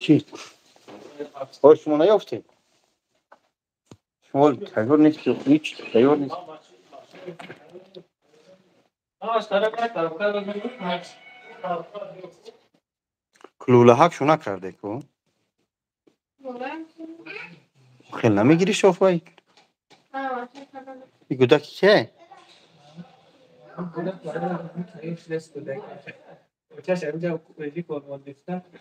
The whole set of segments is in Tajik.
Чӣ? Ой, шумо наёфтед? Шумо тайёр нест, ҳеч тайёр нест. Кулулаҳак шу накарде ку? Хел намегирӣ шофай? И гудаки ке?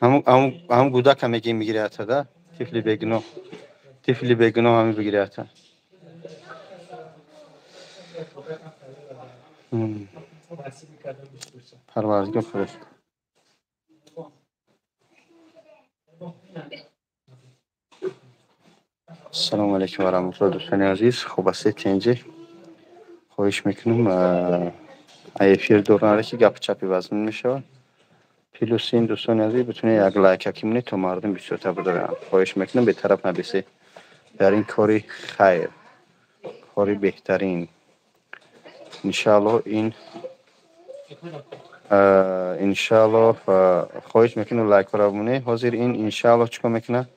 Ҳамун гудака мегӣ мегирията да? Тифли бегуноҳ. Тифли бегуноҳ ҳамин бигирията. Парвардигор худаш. Ассалому алайкум ва раҳматуллоҳ, дӯстони азиз. Хуб ҳастед, тинҷӣ? Хоҳиш мекунам, эфир дур наре, ки гапи чапи вазнин мешавад. Плюс ин, дӯстони азиз, битунед як лайкаки монед, то мардум бисёртар бидоранд. Хоҳиш мекунам, бетараф набисед. Дар ин кори хайр, кори беҳтарин. Иншааллоҳ ин иншааллоҳ хоҳиш мекунам, лайкҳоро бимонед. Ҳозир ин иншааллоҳ чӣ кор мекунад?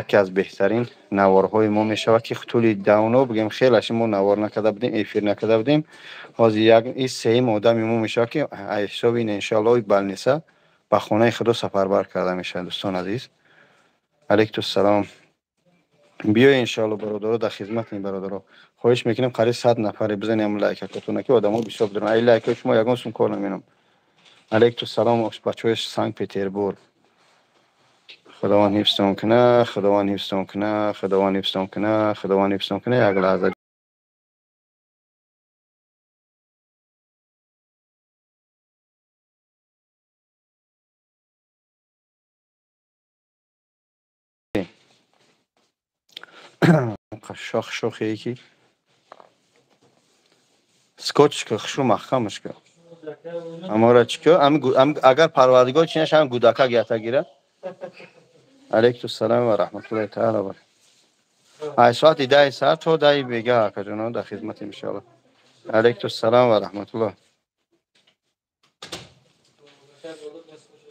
Яке аз беҳтарин наворҳои мо мешавад, ки тӯли давно бигем хелаш мо навор накарда будем, эфир накарда будем. Ҳозир як и сеюм одами мо мешавад, ки ҳисоби ин иншааллоҳ балниса ба хонаи худо сафарбар карда мешавад, дӯстон азиз. Алайкум салом. Биёед, иншааллоҳ, бародаро, дар хизматем, бародаро. Хоҳиш мекунем, қариб 100 нафаре бизанем лайкакотона, ки одамо бисёр бидоранд. Ай лайкҳои шумо ягон сум кор намекунам. Алайкум салом, бачаҳои Санкт Петербург. Худованд ҳифзтон кунад, Худованд ҳифзтон кунад, Худованд ҳифзтон кунад, Худованд ҳифзтон кунад. Як лаҳза. Шох шохе ки скотчка хушу маҳкамаш ка. Амора чӣ ка? Агар парвардигор чи наша, ҳам гудака гията гира. Алайкум салом ва раҳматуллоҳи таала ва. Ай соати 10 сар то 10 бега, акаҷоно, дар хизматем, иншоаллоҳ. Алайкум салом ва раҳматуллоҳ.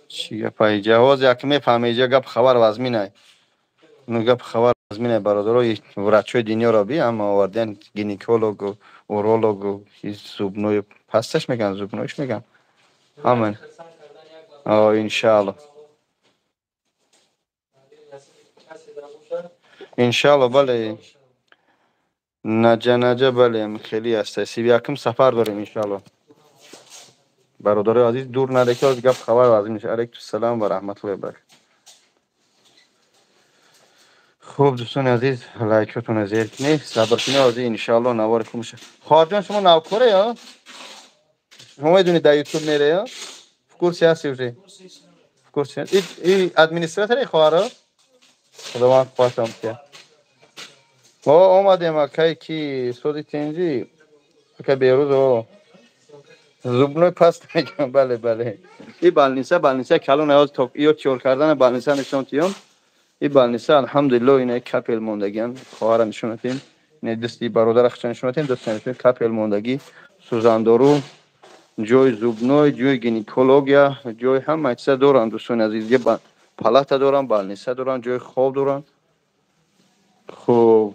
Чӣ гапа иҷа? Ҳозир як мефаҳме, иҷа гап хабар вазминай. Ну гап хабар вазминай, бародаро, врачои дунёро би ҳама овардиян, гинекологу, урологу, зубной пасташ меган, зубнойш меган. Ҳама. Иншааллоҳ. Иншааллоҳ, бале. Наҷа наҷа, бале, хеле аст. 31-ум сафар дорем, иншааллоҳ. Бародарои азиз, дур наре, ки ҳозир гап хабар вазмин мешавад. Алайкум салом ва раҳматуллоҳи ва баракатуҳ. Хуб, дӯстони азиз, лайкотонро зер кунед, сабр кунед, ҳозир иншааллоҳ навори хуб мешавад. Хоҳарҷон, шумо навкоре ё? Шумо медонед, дар ютуб мере ё? В курсе ҳасти уже? В курсе. И администратори хоҳаро? Худованд қувватам кия. Мо омадем, акай, ки соди тинҷӣ, ака Берӯз, о. Зубной паст мегӯям, бале, бале. И балниса, балниса калон ҳоз то ё тиёр кардана балниса нишон тиём. И балниса, алҳамдулиллоҳ, ина капел мондагиан, хоҳара нишон додем. Ина дасти бародара хуча нишон додем, дастша нишон капел мондагӣ, сӯзандору, ҷои зубной, ҷои гинекология, ҷои ҳама чиза доранд, дӯстони азиз. Палата доранд, балниса доранд, ҷои хоб доранд. Хуб.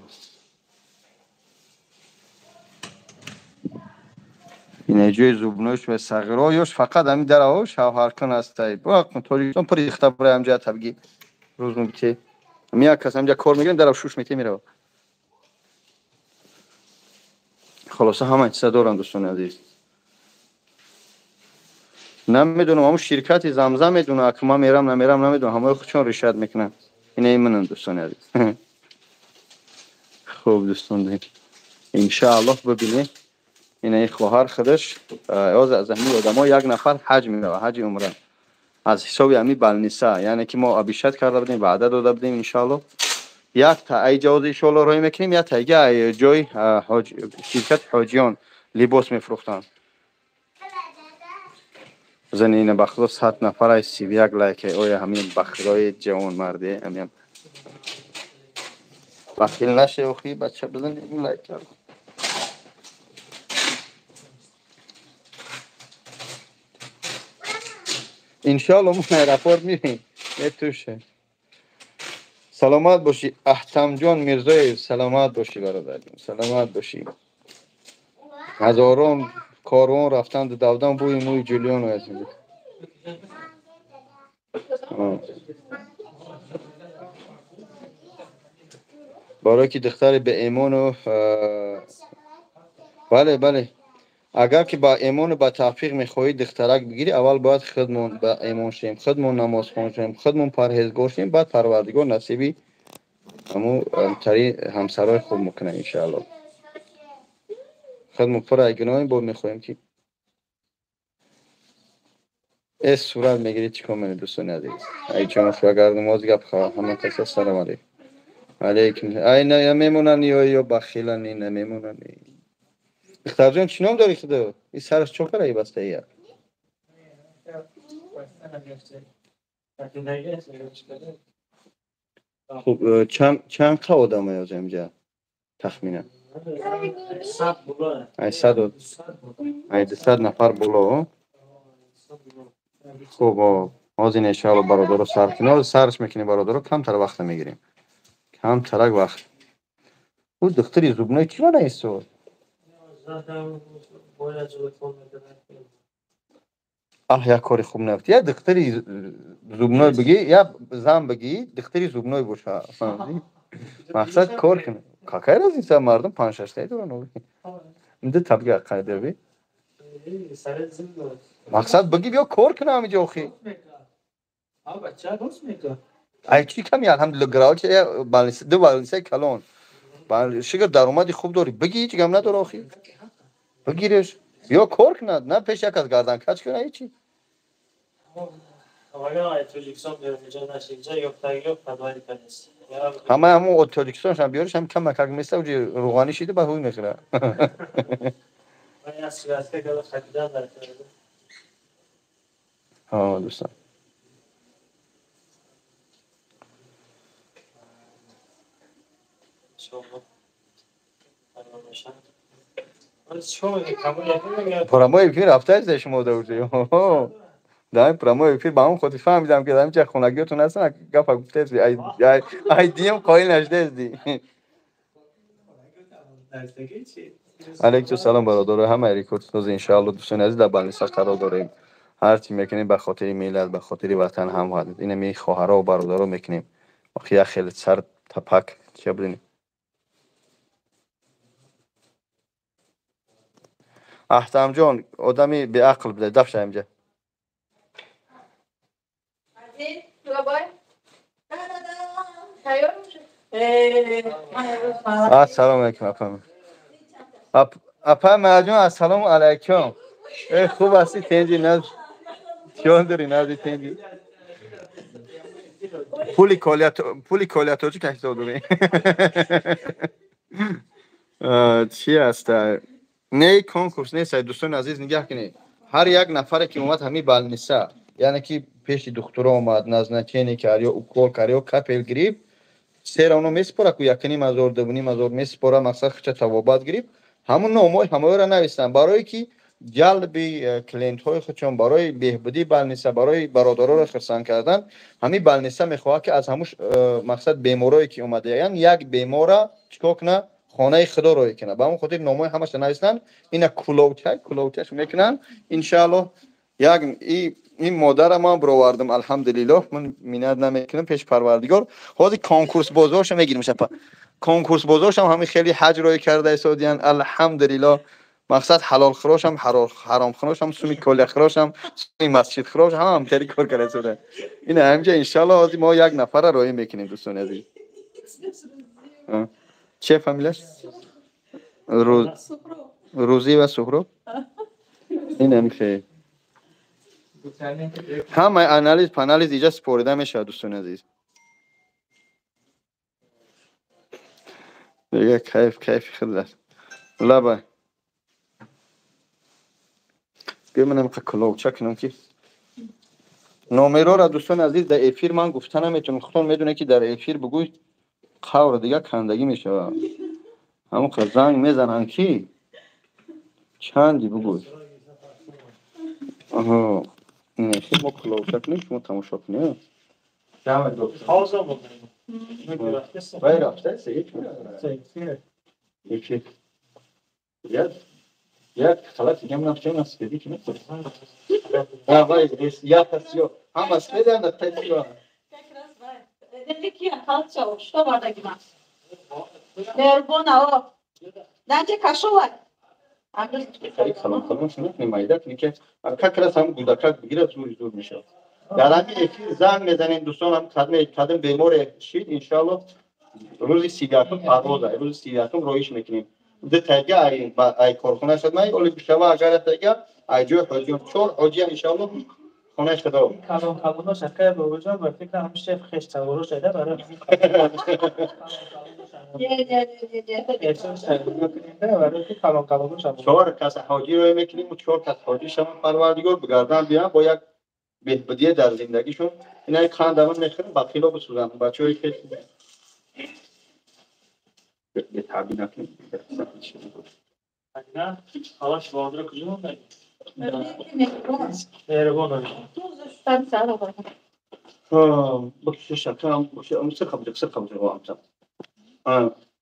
Ина ҷои зубнойш ва сағиро ёш фақат ҳамин дараҳо шавҳаркун ҳастай. Тоҷикистон пур ихта барои ҳамҷа табги рӯз мебите. Ҳамин як кас ҳамҷа кор мегирем, дарав шуш мете мерава. Хулоса, ҳама чиза доранд, дӯстони азиз. Намедонам, ҳамун ширкати Замзам медона, ак ман мерам, намерам, намедонам, ҳамаи худшон решат мекунанд. Ина минанд, дӯстони азиз. Хуб, дӯстон, иншааллоҳ бибинед. Ина ин хоҳар худаш ҳозир аз ҳамин одамо як нафар ҳаҷ мерава, ҳаҷи умра. Аз ҳисоби ҳамин балниса, яъне ки мо обещать карда будем, ваъда дода будем, иншааллоҳ. Як та ай ҷавози иншоаллоҳ роҳӣ мекунем, як тайга ҷои ширкати ҳоҷиён либос мефурӯхтанд. Зани ина, ба худо, 100 нафар ай 31 лайк. Оя ҳамин бахилои ҷавонмарде, ҳамин бахил наше, охи бача, бизани лайк. Иншоалло мо аэропорт мирем. Метуше. Саломат бошӣ, Аҳтамҷон Мирзоев, саломат бошӣ, бародарҷон, саломат бошӣ. Ҳазорон корвон рафтанд, давдан бӯи мӯи Ҷулион аз ин. Барои ки духтари беимону бале, бале. Агар ки ба имону ба тавфиқ мехоҳӣ духтарак бигирӣ, аввал бояд худмон ба имон шавем, худмон намозхон шавем, худмон парҳезгор шавем, баъд Парвардигор насиби ҳамун тари ҳамсарои хуб мекунад, иншааллоҳ. Худмон пур аз гуноҳем, бо мехоҳем ки эс сурат мегирӣ, чӣ кор менӣ, дӯстони азиз? Ай ҷон, агар намоз гап ҳама каса салом алейкум. Алейкум. Ай намемонанд ё бахилани намемонанд. Духтарҷон, чӣ ном дорӣ худо? Ин сараш чо кара, ин бастаия? Хуб, чанд қа одам аёз инҷа тахминан? Ай сад, ай 200 нафар боло. Хуб, ҳозир иншоалло бародаро сар кунем. Ҳозир сарш мекунем бародаро, камтар вақт мегирем. Камтарак вақт. Ӯ духтари зубной чӣ мана истод? Аҳ, як кори хуб нафт. Я духтари зубной бигӣ, я зан бигӣ, духтари зубной боша. Мақсад кор кунад. Какая разница, мардум панҷ-шаштаи доранд. Ду табги қайдави. Мақсад бигӣ биё кор кунам ҳамиҷо охи. Ай чӣ ками, алҳамдулилла, гравча ду балнисаи калон. Шигр даромади хуб дорӣ. Бигӣ ҳеҷ гап надора охи. Бигиреш. Биё кор кунад, на пеш як аз гардан кач кунад ҳечи. Ҳамаи ҳамон Тоҷикистоншам биёриш, ҳам камакак места, уҷи рӯғанӣ шида, баъд ҳуй мехӯрад. Ҳа, дӯстон. Прямой эфир рафтаест шумо дар уҷи. Дар прямой эфир ба ҳамон хотир фаҳмидам ки дар инҷа хонагиётон ҳастанд, гапа гуфтаест, ай дием қоил нашдаест. Алейкум салом бародаро, ҳамаи рекордсоз иншаалло дӯстони азиз дар балниса қарор дорем. Ҳар чӣ мекунем ба хотири миллат, ба хотири ватан ҳам ина ми хоҳаро ва бародаро мекунем. Охи як хеле сар тапак чия будем. Аҳтамҷон, одами беақл буда, дафша инҷа. Ассалому алайкум апам. Апа марҷон, ассалому алайкум. Э хуб ҳастӣ, тенҷи наз. Чиён дорӣ нази тенҷи? Пули колиятоҷи ка ҳисоб дорӣ? Чӣ аст? Не, конкурс нест, дӯстони азиз, нигаҳ кунед. Ҳар як нафаре ки омад ҳамин балниса, яъне ки пеши духтуро омад, назначение кард ё укол кард ё капел гирифт, сера оно месупора ку 1,5 ҳазор, 2,5 ҳазор месупора, мақсад хича тавобат гирифт. Ҳамун номҳои ҳамаёро нависанд, барое ки ҷалби клиентҳои худшон, барои беҳбудии балниса, барои бародароро хурсанд кардан, ҳамин балниса мехоҳад ки аз ҳамун мақсад беморое ки омадаянд, як бемора чикор кунад? Хонаи худо роҳӣ кунад. Ба ҳамон хотир номҳои ҳамаша нависанд, ина куловчаш мекунанд. Иншааллоҳ як ин модарам ман бировардам, алҳамдулиллоҳ, ман миннат намекунам пеш Парвардигор. Ҳозир конкурс бозорша мегирим шапа. Конкурс бозоршам ҳамин хеле ҳаҷ роҳӣ карда истодиянд, алҳамдулиллоҳ. Мақсад ҳалол хӯрошам, ҳаром хӯрошам, суми колия хӯрошам, суми масҷид хӯрош, ҳама ҳамтари кор карда истодаанд. Ина ҳаминҷа иншааллоҳ ҳозир мо як нафарро роҳӣ мекунем, дӯстони азиз. Че фамилияш? Рӯзӣ ва Суҳроб? Инам хел. Ҳамаи анализ панализ иҷа супорида мешавад, дӯстони азиз. Дига кайф, кайфи худ аст. Лаба. Биё манам қа куловча кунам ки номерора, дӯстони азиз, дар эфир ман гуфта наметавонам. Худтон медонед ки дар эфир бигӯй қавр дига кандагӣ мешавад. Ҳамон қа занг мезананд ки чанди бигӯй. Аҳо, мо куловча кунем, шумо тамошо кунед. Пауза буд. Вай рафта, се ҳеч. Як халат дигам нафча насфеди ки мехӯрд. Вай як сиё ҳама сфеда на сиё. Как раз вай. Ки халат шо, что вардаги ман. Меҳрубона о. Данче кашова. Салом салом шумо майда кунӣ ки как раз ҳам гудакак бигирад, зур зур мешавад. Дар ҳамин эфир занг мезанем, дӯстон, ҳам кадом беморе шид, иншоалло рӯзи 31-ум парвоза, рӯзи 31-ум роиш мекунем. Ду тайга ай корхона шуд май оли бишава, агар тайга ай ҷои ҳоҷиён чор ҳоҷия иншоалло хонаи худо. Калон калоно шакай бобоҷон, ба фикр ҳам шеф хеш таворо шуда барои чор кас ҳоҷӣ рӯй мекунем, чор кас ҳоҷӣ шаванд, Парвардигор бигардан биям бо як беҳбудие дар зиндагишон. Инай қандамон мехӯрем, ба хило бисӯзанд бачаҳои хеш бетаъби накунем.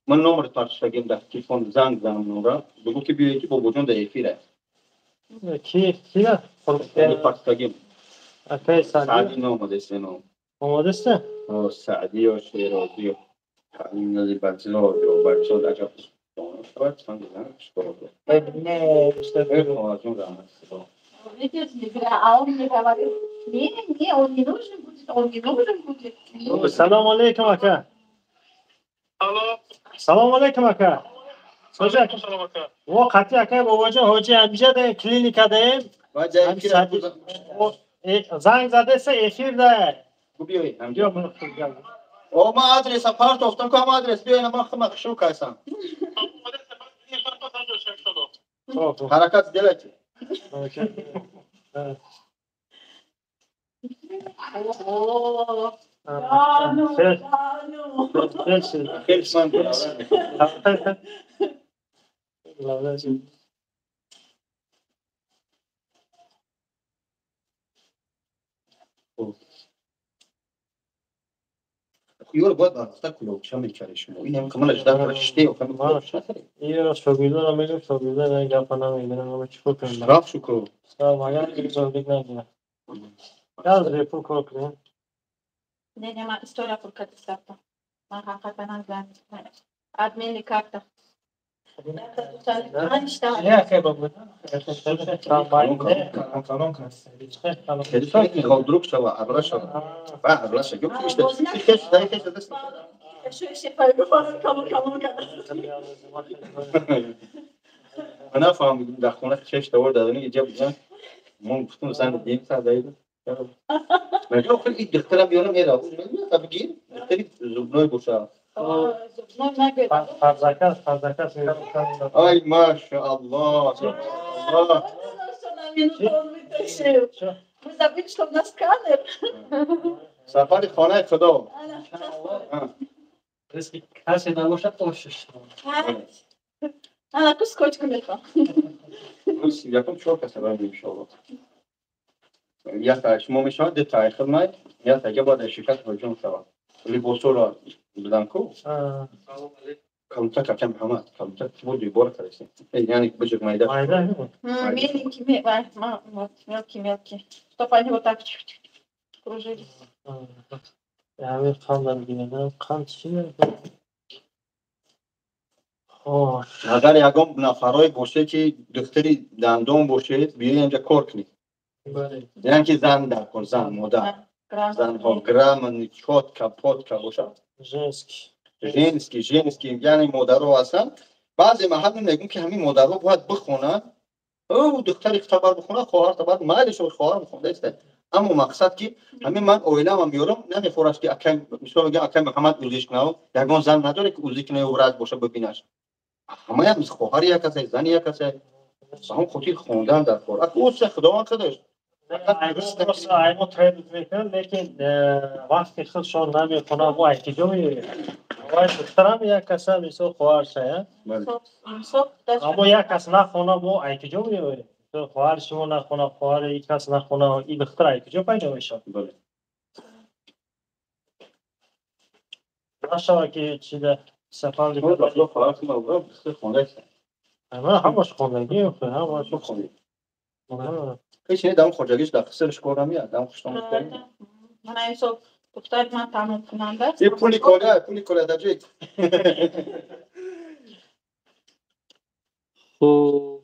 Ман номер партоштагим дар телефон, занг занам нора, бигӯ ки биёед, ки бобоҷон дар эфир аст. Ки кия? Партоштагим. Акай Саъди. Саъди номадест ном. Омадеста? Саъди ё Шерозӣ ё нази Барсело ё Барсело аҷаб шавад, занг занам. Не, хоҳарҷон, раҳмат. А он мне говорил: не, не, он не нужен будет, он не нужен будет. Салом алейкум, ака. Алло. Салом алейкум, ака. Хоҷа. Салом, ака. Мо қати акай бобоҷон ҳоҷи ҳамиҷа даем, клиника даем. Занг задеса, эфир да. Биёй, ҳамҷа. О, ман адреса партофтам, ку ҳама адрес биёй, ман хама хушрӯ кайсам. Ҳаракат сделайте. Хеле Ёр бояд барвақта куловча мекарди шумо. Ин ҳам камала жда кара шиште ё ками куловча накарди? Иро шогирдона мегӯм, шогирдона ин гапа намегирам, ама чӣ кор кунем? Штраф шукр. Штраф агар иҷозат нагирам. Яз бепул кор кунем. Не, не, ман история пул кардистам. Ман ҳақиқатан админни карта. Не, акай бобоҷон. Друг шава, абра шава. Ба абра шава. Ё ки ишта. Хеш, дай хеш даст. Ман нафаҳмидам, дар хона хеш тавор дадани иҷа будан. Мо гуфтум зан дим сар даида. Мега охир ин духтара биёрам эра. Мега бигир, духтари зубной боша. Фарзакас, фарзакас. Ай машааллоҳ. Мы забыли, что у нас сканер. Сафари хонаи Худо. Касе набошад, ошиш. Ана ку скотчку мехоҳам. Якум чор каса барем, иншоаллоҳ. Як та шумо мешавад, ду таи хидмат, як тага бояд дар ширкат ҳуҷум шавад. Либосҳоро бидан ку? Калонтак акам Муҳаммад, калонтак бо дубора кардем. Яъне биҷуг майда. Майда. Меленький, мелкий, мелкий. Чтоб они вот так кружились. Ҳамин қанда бигирам, қанд чӣ? Хош. Агар ягон нафарое боше ки духтари дандон бошед, биёед инҷа кор кунед. Яъне ки зан дар кор, зан, модар. Занҳо грамотный, чётко, потка бошад. Женский. Женский, женский, яъне модаро ҳастанд. Баъзе маҳал мегӯм ки ҳамин модаро бояд бихонанд. Ӯ духтари табар бихонад, хоҳар табар, майли шо хоҳар бихонда иста. Аммо мақсад ки ҳамин ман оиламам меёрам, намехӯрад ки акай, мисол мегӯям, акай Муҳаммад узиш кунад, ягон зан надоре ки узӣ кунад ё врач боша бибинаш. Ҳамаям хоҳари як касе, зани як касе. Ба ҳам хотир хондан дар кор. Аку ӯ Худованд худаш. Аймо требует мекунад, лекин вақти худшон намехонад, мо айкиҷо меоем. Вай духтарам як каса, мисол хоҳарша, аммо як кас нахона, мо айкиҷо меоем. Хоҳари шумо нахона, хоҳари ин кас нахона, ин духтар айкиҷо пайдо мешавад? нашава ки чида сафар. Ҳамаш хондагӣ, ҳамаш хондагӣ. Ҳеч не, дам хоҷагиш дар қисрш кор намеяд, дам хуштон. Мана имсол духтари ман тамомкунанда. И пули коля, пули коля даҷик. Хуб.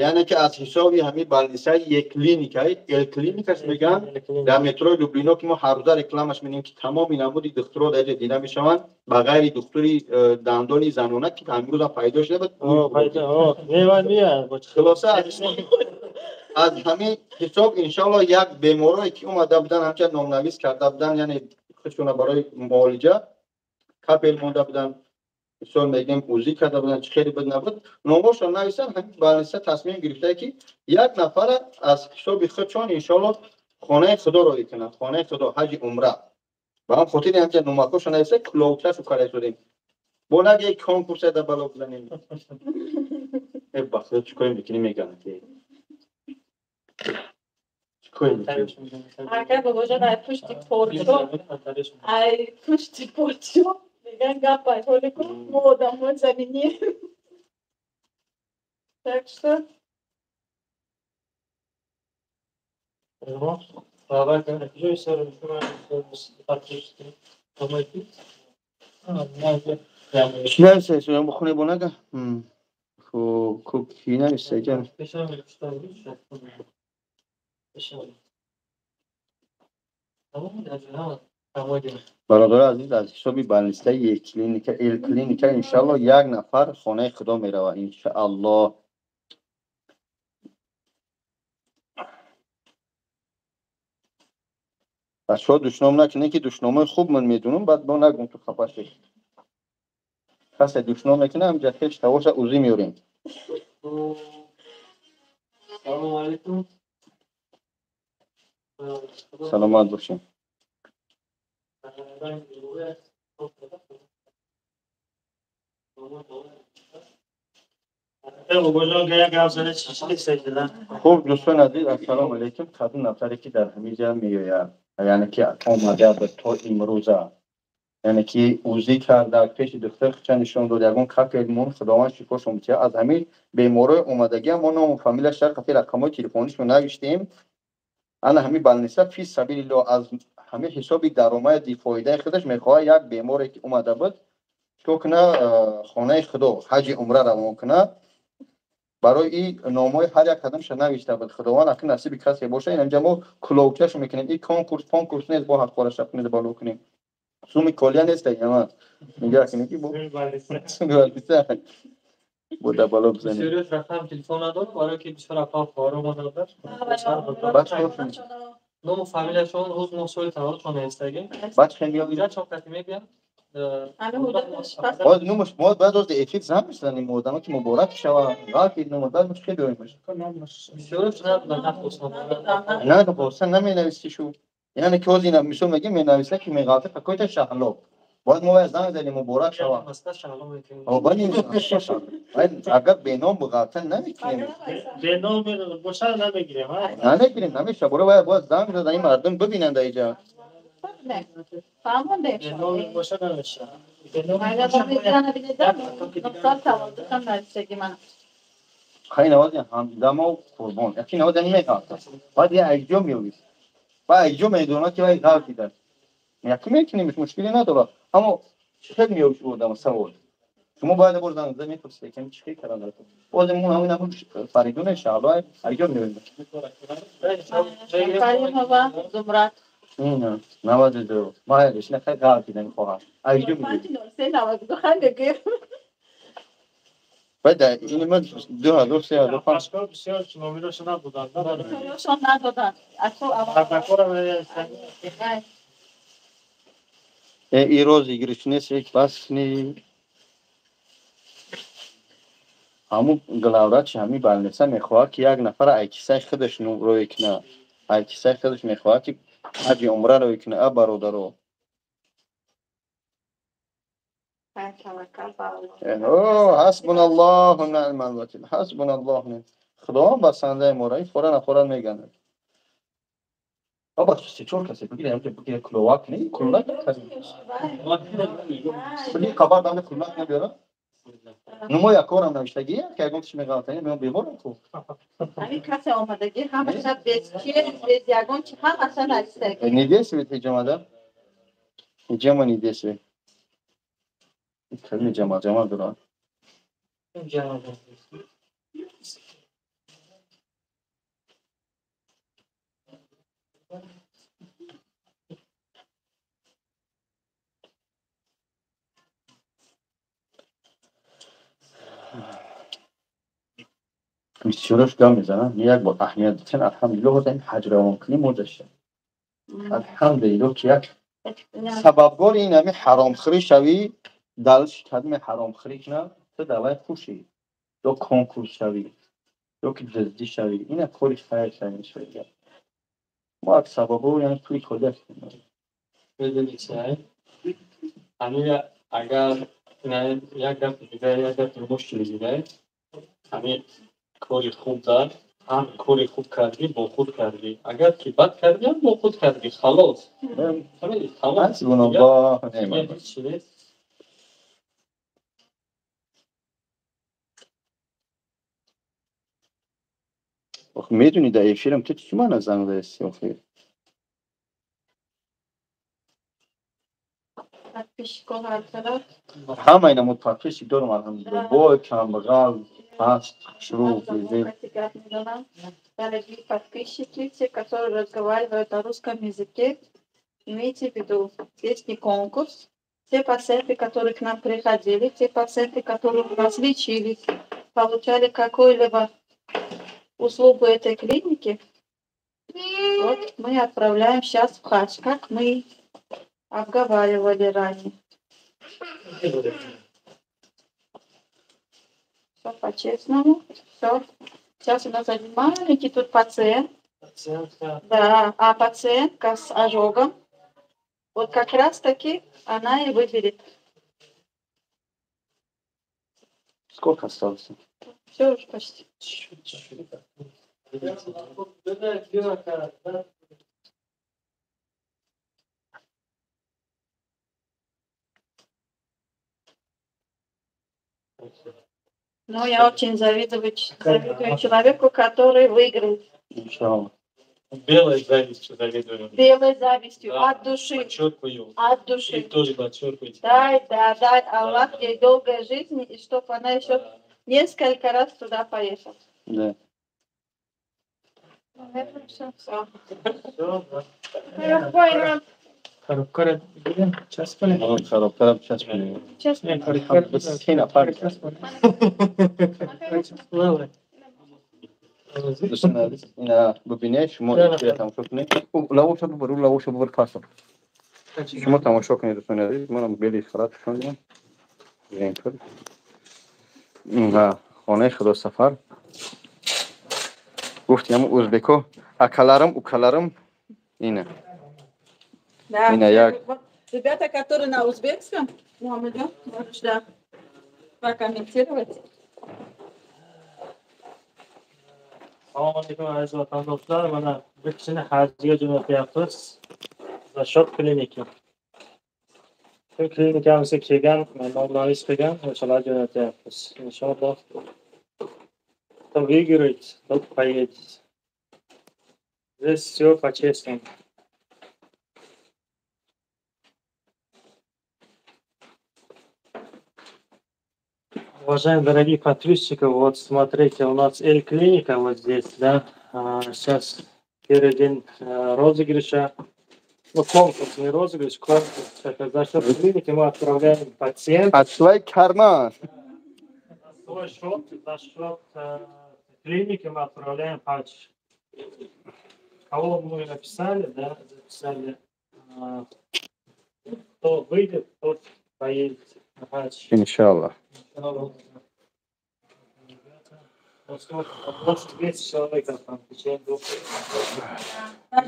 Яъне ки аз ҳисоби ҳамин больницаи як клиника, эл клиникаш мегӯянд, дар метрои Люблино, ки мо ҳаррӯза рекламаш менем, ки тамоми намуди духтуро дар ҷо дида мешаванд, ба ғайри духтури дандони занона, ки ҳамрӯза пайдо шуда буд. Хулоса, аз ҳамин ҳисоб иншоалло як беморое ки омада буданд, ҳамча номнавис карда буданд, яъне худшона барои муолиҷа капель монда буданд, мисол мегӯем, УЗИ карда буданд, чӣ хеле буд набуд, номошон нависанд. Ҳамин больница тасмим гирифта, ки як нафара аз ҳисоби худшон иншоалло хонаи худо роҳӣ кунанд, хонаи худо, ҳаҷи умра. Ба ҳам хотири ҳамча номакошон нависа, куловчашу карда истодем. Бо наги конкурсе да бало бизанем. Э, ба худо, чӣ корем мекунем, мегӯянд ки чӣ корем мекунем. Ака бобоҷон, ай пушти порчо, ай пушти порчо меган гап ай ҳоле ку мо одамҳои заминӣ. Так что Чӣ нависа? Бихоне бо нага. Хуб, ку кӣ нависа ҷан? Бародари азиз, аз ҳисоби больницаи як клиника, эл клиника, иншаалло як нафар хонаи худо меравад, иншаалло. Бачаҳо, душном накунед, ки душномои хуб ман медунам, баъд бо нагум ту хафа шед. Касе душном мекунад, ҳамҷа хеш тавоша УЗИ меорем. Салому алайкум. Саломат бошем. Хуб, дӯстони азиз, ассалому алайкум. Кадом нафаре ки дар ҳамин ҷа меояд, яъне ки омада буд то имрӯза, яъне ки УЗИ карда, пеши духтур худша нишон дод, ягон капель мон, худованд шифошон битиҳад. Аз ҳамин беморои омадагиам мо ному фамилияш, қати рақамҳои телефонишон навиштем. Ана ҳамин больница фи сабилилло аз ҳамин ҳисоби даромади фоидаи худаш мехоҳад як беморе ки омада буд чикор куна, хонаи худо, ҳаҷи умра равон кунад. Барои и номҳои ҳар як қадамша навишта буд. Худованд акн насиби касе боша. Инамҷа мо куловчашо мекунем. И конкурс конкурс нест, бо ҳаққораша кунед, бало кунем. Суми колия нест, яма нигаҳ кунем, ки бо суми больница бо да бало бизанем. Бисёриёш рақам телефон надорам, барое ки бисёр апа хоҳар омаданд. Ному фамилияшон, рӯз, моҳ, соли таваллудшон навистагӣ. Баъд хел меёбӣ. Чон кати мегӯям. Боз нумаш мо бояд оз эфир зан мезанем, одамо ки муборак шава, ғалти нума баъд мо чӣ дорем? Бисёриёш надоданд, нахостанд. На, наменависти шу. Яъне ки ҳозир ина мисол мегӯем, менависа ки меғалта какой-то Шаҳло. Бояд мо бояд занг занем, муборак шава. Агар беном ғалта намекунем. Беном боша намегирем. Намегирем, намеша. Боро бояд занг зада ин мардум бибинанд иҷа. Фаҳмондем. Беном боша намеша. Сол таваллудам навиштагӣ ман. Хай, навози ҳамдамо қурбон. Яки навози меғалта. Баъд я айҷо меёбӣ. Баъд айҷо медонад, ки вай ғалтидааст. Яки мекунемш, мушкиле надорад. Аммо чӣ хел меёбӣ шу одама, савол. Шумо бояд бор занг зада мепурсед, ки чӣ хел кардан. Боз мо ҳамин ҳамун Фаридуне Шаҳло айҷо меёбем. Каримова Зумрат. 92. Майлиш, не хай ғалтида мехоҳад. Айҷо меёбӣ. 53 92 хандагӣ. Баъд ин ма 2000, 3000, 5. Бисёр номерошон надоданд. Номерошон надоданд. Мардакора. И розыгрыш нест, бас ни. Ҳамун главврачи ҳамин больница мехоҳад, ки як нафара ай кисаи худаш рӯй кунад. Ай кисаи худаш мехоҳад, ки ҳаҷи умра рӯй кунад, а бародаро. Ҳасбуналлоҳу ниъмал вакил. Ҳасбуналлоҳу. Худо басандаи моро. Ин фора нафора мегандад. Баба се чор касе бигирем, бигире куловак не, куллак кули хабар дам куллак набиёра. Нумо якорам навиштагӣ, ки ягон чиз меғалтани, меон беморам ку. Ҳамин касе омадагӣ, ҳамаша без чиз, без ягон чи, ҳамаша навиштагӣ. Не действует ҳиҷомада? Ҳиҷома не действует. Калими ҷамал, ҷамал дорад. Бисёраш гап мезанам, як бор аҳамият дитен, алҳамдулиллоҳ, ҳозир ин ҳаҷ равон кунӣ мо дошта. Алҳамдулиллоҳ, ки як сабабгори ин ҳами ҳаромхӯрӣ шавӣ, далш кадме ҳаромхӯрӣ кунад, ту давай хушӣ, ё конкурс шавӣ, ё ки дуздӣ шавӣ, ина кори хайр шавӣ. Мо як сабабо, яъне пули холӣ ҳастем. Медонӣ чи, ҳамин агар як гапи дигар, як гапи мушкили дигар, ҳамин кори хуб дар ҳам кори хуб кардӣ, бо худ кардӣ, агар ки бад кардӣ, ҳам бо худ кардӣ, халос. Ҳасбуналлоҳ ниъмал вакил. Медонӣ, дар эфирам ту чӣ мана занг задаисти охир? Ҳама инамуд подписчик дорам, алҳамдулиллоҳ. Бой, камбағал, паст, хушрӯ, безеб. Дорогие подписчики, те, которые разговаривают на русском языке, имейте в виду, здесь не конкурс. Те пациенты, которые к нам приходили, те пациенты, которые у нас лечились, получали какую-либо услугу этой клиники, вот мы отправляем сейчас в хадж, как мы обговаривали ранее. Все по-честному, все. Сейчас у нас один маленький тут пациент. Пациентка. Да, а пациентка с ожогом, вот как раз таки она и выберет. Сколько осталось? Все уже почти. Чуть-чуть. Но я очень завидую человеку, который выиграл. Иншаллах. Белой завистью завидую. Белой завистью, да, от души. Подчеркиваю. От души. И тоже подчеркиваю. Дай, да, дай Аллах да, ей долгой жизни, и чтоб она еще несколько раз туда поехала. Да. Наверное, все. Все. Все, да. Коробкара бигирем, часпонем. Коробкара часпонем. Часпонем. Дӯстони азиз, ина бибинед, шумо эфира тамошо кунед. Лавоша бубар, лавоша бубар пасо. Шумо тамошо кунед, дӯстони азиз, манам бели халат пӯшондем. Ва хонаи Худо сафар. Гуфтем ӯзбеко, акаларам, укаларам ина. Да. Ина як. Ребята, которые на узбекском, Мухаммад, можешь, да, прокомментировать. Салом алейкум, aziz vatandoshlar. Mana bir kishini hajga jo'natyapmiz. За счет kliniki. Shu klinikamizga kelgan, nomlaringiz qilgan, o'shalar jo'natyapmiz. Inshaalloh. Кто выиграет, тот поедет. Здесь все по-честному. Уважаемые дорогие подписчики, вот смотрите, у нас Эль-клиника вот здесь, да, сейчас первый день розыгрыша, ну конкурс, не розыгрыш, конкурс, это за счет клиники мы отправляем пациента. От свой карман. За свой счет, за счет клиники мы отправляем патч. Кого мы написали, да, записали, кто выйдет, тот поедет на хадж. Иншаллах. Больше 200 человек там в течение двух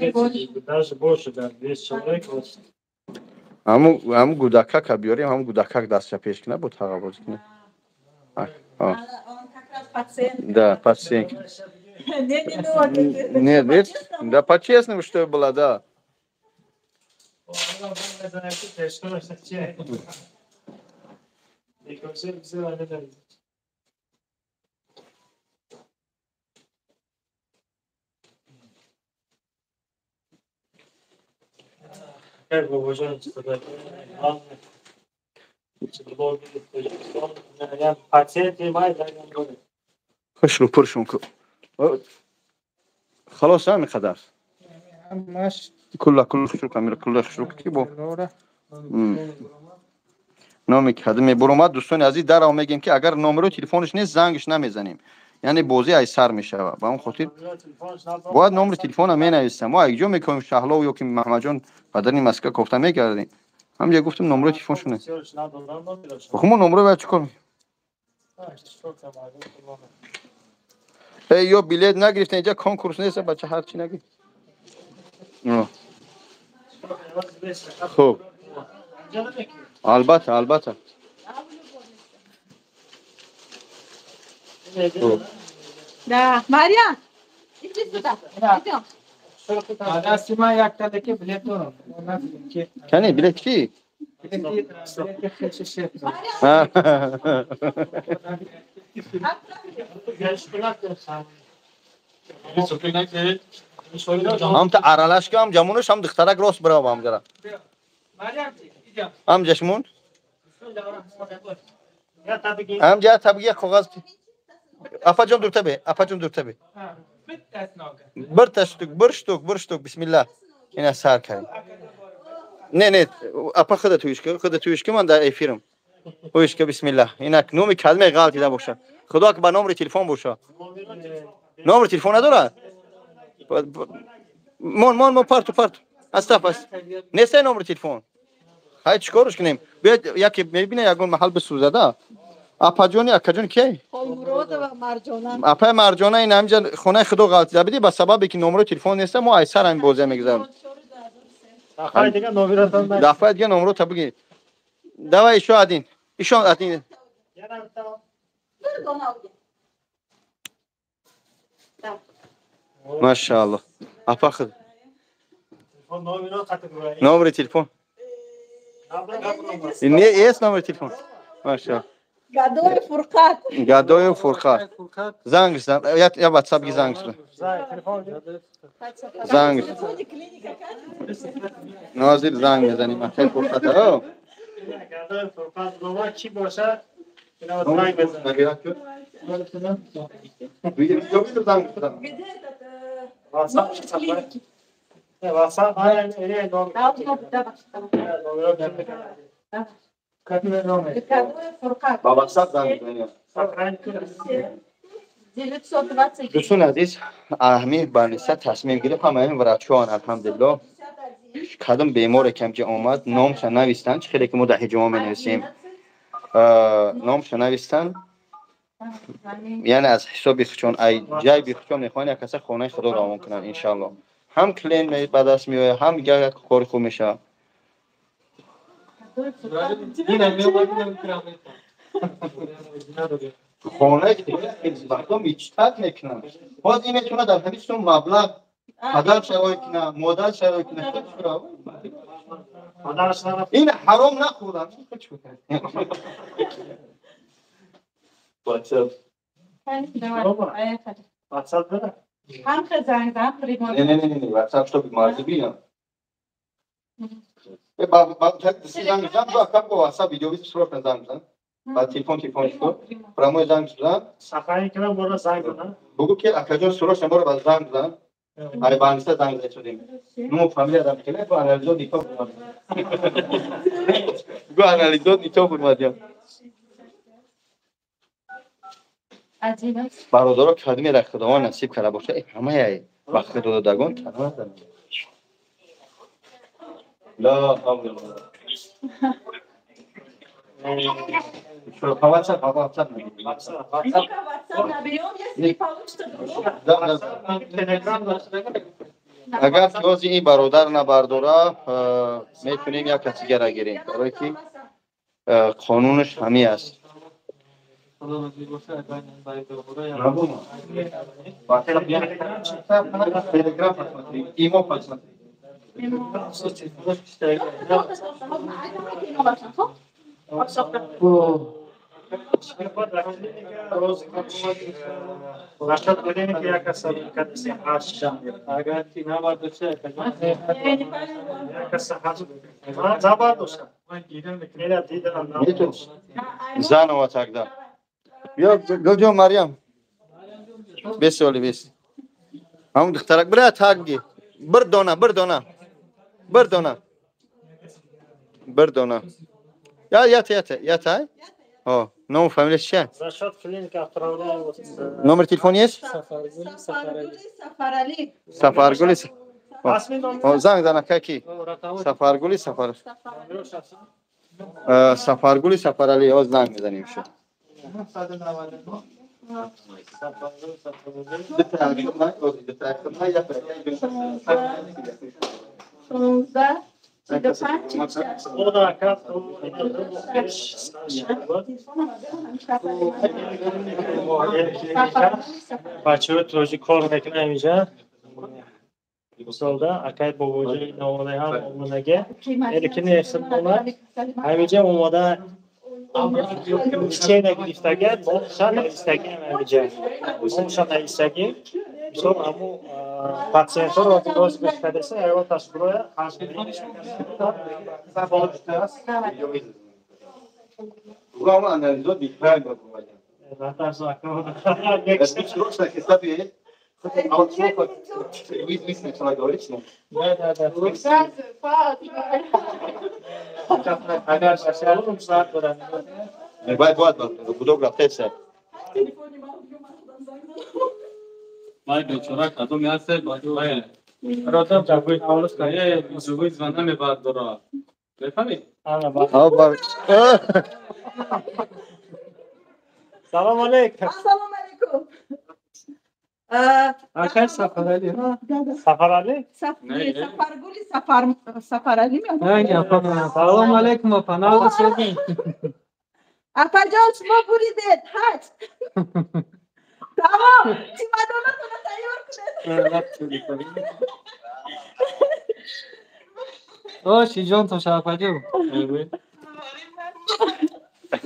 лет. Даже больше, да, 200 человек. Вот. Ҳаму гудакака биёрем, ҳаму гудакак дастша пеш кина, бо тағабозӣ кина. Да, пациент. Нет, нет, да, по-честному, что было, да. Хушру пуршун ку. Халос ҳамин қадар. Кулла кулла хушру камера кулла хушру ки бо. Номи кади мебуромад дӯстони азиз, дарав мегем ки агар номеро телефонаш нест, зангаш намезанем. Яъне бозӣ ай сар мешавад. Ба он хотир бояд номери телефона менависам. Мо якҷо мекунем Шаҳлов ё ки Маҳмадҷон падари Москва кофта мекардем. Ҳамҷа гуфтем номерои телефоншо не. Хуб мо номеро бояд чӣ кор? Эй, ё билет нагирифтен, инҷа конкурс нест, бача ҳар чӣ нагир. Хуб. Албатта, албатта. Да, Марья, иди сюда. Идем. Дасти ман як тадаки билет дорам. Кани билет чӣ? Билети хечи шеф. Ҳам та аралаш ки ҳам ҷамонаш ҳам духтарак рост бирав ҳамҷара. Ҳам ҷашмон? Ҳам ҷа табги коғаз. Апаҷон дурта бе, апаҷон дурта бе. Bir та штук, bir штук, bir штук, бисмилла. Ина сар кардем. Не, не, апа худа туишка, худа туишка, ман дар эфирам. Туишка, бисмилла. Инак номи калимаи ғалтида боша. Худо ки ба номери телефон боша. Номери телефон надорад? Мон, мон, мон, парту, парту. Астаф, аст. Нестай номери телефон. Ҳай чикорш кунем? Биёед яке мебина ягон маҳал бисӯзада. Апаҷони, акаҷон ки? Холмуродова Марҷона. Апаи Марҷона ин ҳамҷа хонаи худо ғалтида бидӣ ба сабабе ки номерои телефон неста, мо ай сар ҳамин бозия мегузарем. Дафъаи дига номерота бигир. Давай ещё один. Ещё один. Машааллоҳ. Апа худ. Номери телефон. Не, есть номер телефон. Машааллоҳ. Гадоев Фурқат. Гадоев Фурқат. Занг зан. Я WhatsApp ги занг зан. Занг. Нозир занг мезанем. Ахир Фурқат. О. Гадоев Фурқат лова чӣ боша? Ина занг мезанем. Занг зан. Где этот WhatsApp? WhatsApp, ай, номер. Да, номер. Ба WhatsApp занг мезанем. Дӯстони азиз, аҳми барниса тасмим гирифт ҳамаи врачоан, алҳамдулиллоҳ. Кадом беморе ки ҳамҷа омад, номша навистанд, чӣ хеле ки мо дар ҳиҷома менависем. Номша навистанд, яъне аз ҳисоби хучон, ай ҷайби хучон мехоҳанд як каса хонаи худо равон кунанд, иншааллоҳ. Ҳам клиент ба даст меояд, ҳам як кори хуб мешавад. Хонаи мардум мечтат мекунанд. Боз ин метавонад дар ҳамин сум маблағ падар шароит кунад, модар шароит кунад. Ин ҳаром нахӯрдам. Не, не, не, не, WhatsApp что марзи бинам. Занг зан, бо акам бо WhatsApp видео виз срочно занг зан. Ба телефон телефон шуд. Прямой занг зан. Сахарин кунам бора занг зан. Бугу ки акаҷон срочно бора ба занг зан. Ай банкса занг зад шудем. Ну фамилия дам ки бо анализо нито бурмад. Бу анализо нито бурмад. Бародаро кадме ра Худованд насиб карда боша, ҳамаи ба Худо додагон танҳо назананд. ла ҳавла вала WhatsApp, WhatsApp. WhatsApp наберем, если не получится другого. Да, да. Telegram. Агар ки ин бародар набардора, метавонем як каси дигара гирем, барое ки қонунаш ҳамин аст. Телеграм посмотри, имо посмотри. Насчет клиники я касался Агар ки набардоша, я каса забардоша. Заново тогда. Гулҷон, Марьям. Бес оли бес. Ҳамон духтарак бира таги. Бір дона, бір дона. Бір дона. Бір дона. Я ята ята ята. О, номер фамилия чия? За счет клиники отправляю. Номер телефона есть? Сафаргули. Сафаргули. О, занг зана каки? Сафаргули Сафар. Сафаргули Сафарали, о, занг мезанем шо. Бачаҳои тоҷик кор мекунад ҳаминҷа. Мисолда акай бобоҷои наводаи ҳам омадаге. Лекин эҳсонмона ҳаминҷа омада лечение гирифтага, номша навистаги ҳаминҷа. Номша навистаги. Мисол ҳаму пациентҳоро роз гирифтадаса, ягон ташкилоя Вай бечора кадоме ҳастед? Родам ҷабгӯи таваллуд кая зугӯи звона мебардора. Мефаҳмед? Салом алейкум. Ассалому алейкум. Акай Сафарали. Сафарали? Сафаргули Сафарали. Салом алейкум, апа. Нағз. Апаҷон, шумо буридед ҳаҷ. Тамом, чемодонатонро тайёр кунед. Ош, ҷон то шафаҷон.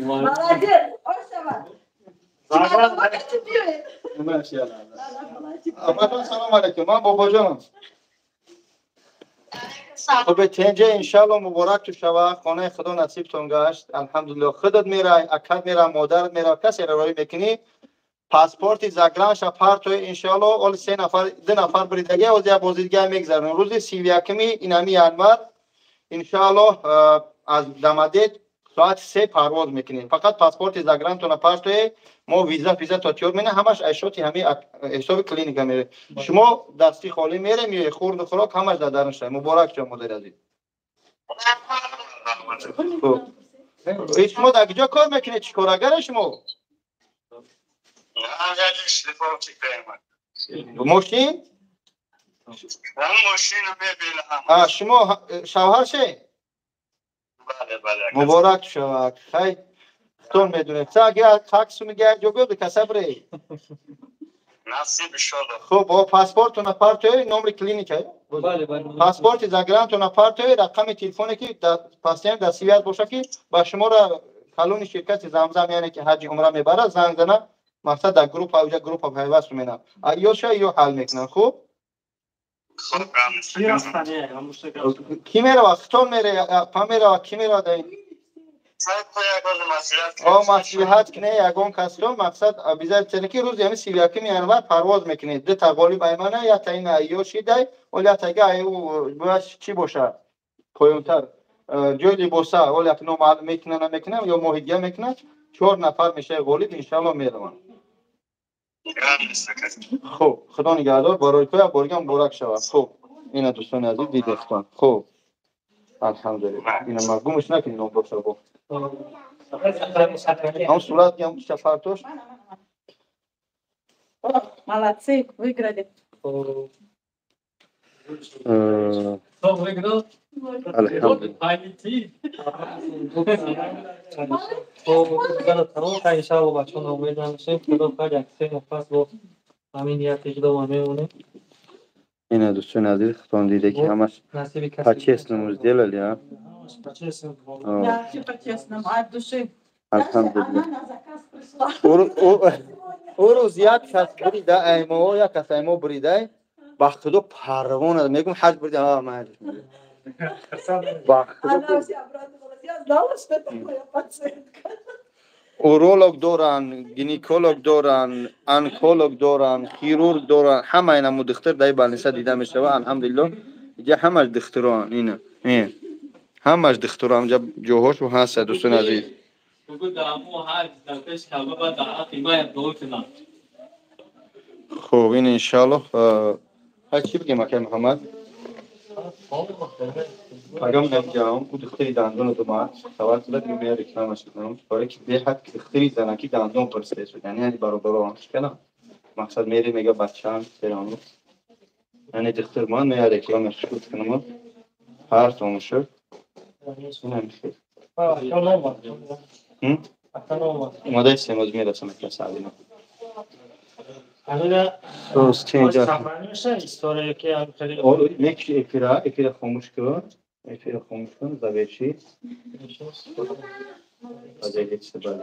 Молодец, ош шавад. Апаҷон, салом алейкум. Ман бобоҷонам. Хуб, тенҷа иншаалло муборак ту шава. Хонаи Худо насибтон гашт. Алҳамдулилло. Худат мерай, акат мера, модарат мера, касеро роҳӣ мекунӣ. Паспорти загранша партои иншаалло. Оли се нафар, ду нафар бридаги, оз як бози дига мегзаронем. Рӯзи 31-ми инами январ иншаалло аз Дамадет соати 3 парвоз мекунем. Фақат паспорти загрантона партое, мо виза то тиёр мене, ҳамаш айшоти ҳами ҳисоби клиника мере. Шумо дасти холӣ мере, миёе хурду хӯрок ҳамаш дар дарунша. Муборак ҷон, модари азиз. Хуб. Шумо дар куҷо кор мекунед? Чӣ корагаре шумо? Мошин? Шумо шавҳар ше? Муборак шавад. Хай, худтон медонед. Таксу мега ҷо гӯд каса бре. Насиб иншоалло. Хуб, бо паспортона партои, номери клиника. Паспорти загрантона партои, рақами телефоне ки пациент дар сивият боша ки ба шуморо калони ширкати Замзам, яъне ки ҳаҷи умра мебарад, занг зана, мақсад дар группа, уҷа группа пайваст менам. Ё ша ё ҳал мекунам, хуб? Ки мерава? Хитон мере, па мерава, ки мерава дар ин? О, маслиҳат кине ягон касро, мақсад обязательно ки рӯзи ҳами 31-ми январ парвоз мекунед. Ду та ғолиб аймана, як та ин ё шидай, оли як тага аю бояд чӣ бошад? Поёнтар. Ҷои либоса, оли як номаълум мекунад, намекунад, ё моҳигия мекунад. 4 нафар мешавад ғолиб, иншаалло мераванд. Хуб, Худо нигаҳдор, барои ту як борга муборак шавад. Хуб, ина дӯстони азиз дидехтон. Хуб, алҳамдулилло. Ина ма гумш накунед ном боша бо. Ҳам сурат ям шафартош. Молодцы, выиграли. Ина дӯстони азиз, худтон диде ки ҳамаш по-честному сделали, а? Да, все по-честному, от души. Алҳамдулиллаҳ. Ӯ рӯз як кас бурида, аймоо, як кас аймо буридай, ба худо парвона мегум ҳаҷ бурида, а ман ҳаҷ. Ба худо. Она вся обрадовалась. Я знала, что это моя пациентка. Уролог доранд, гинеколог доранд, онколог доранд, хирург доранд, ҳама инаму духтур дар больница дида мешавад, алҳамдулиллоҳ. Иҷа ҳамаш духтуроанд, ина. Ҳамаш духтуроанд, инҷа ҷоҳошо ҳаст, дӯстони азиз. Хуб, ин иншааллоҳ ҳай чӣ бигем, акай Муҳаммад? Пагам намҷаам, ӯ духтари дандоно думад, хабар шуда ки мея рекламаш кунам, барои ки беҳад духтари занаки дандон пурсида шуд, яъне бародарон шикана. Мақсад мери мега бачаам серану. Яъне духтур ман мея рекламаш кунам. Ҳар тому шуд. Инам хел. Омода истем, оз мерасам ака Саъдино. Эфира хомӯш кун, эфира хомӯш кун, заверши. Инстаграм.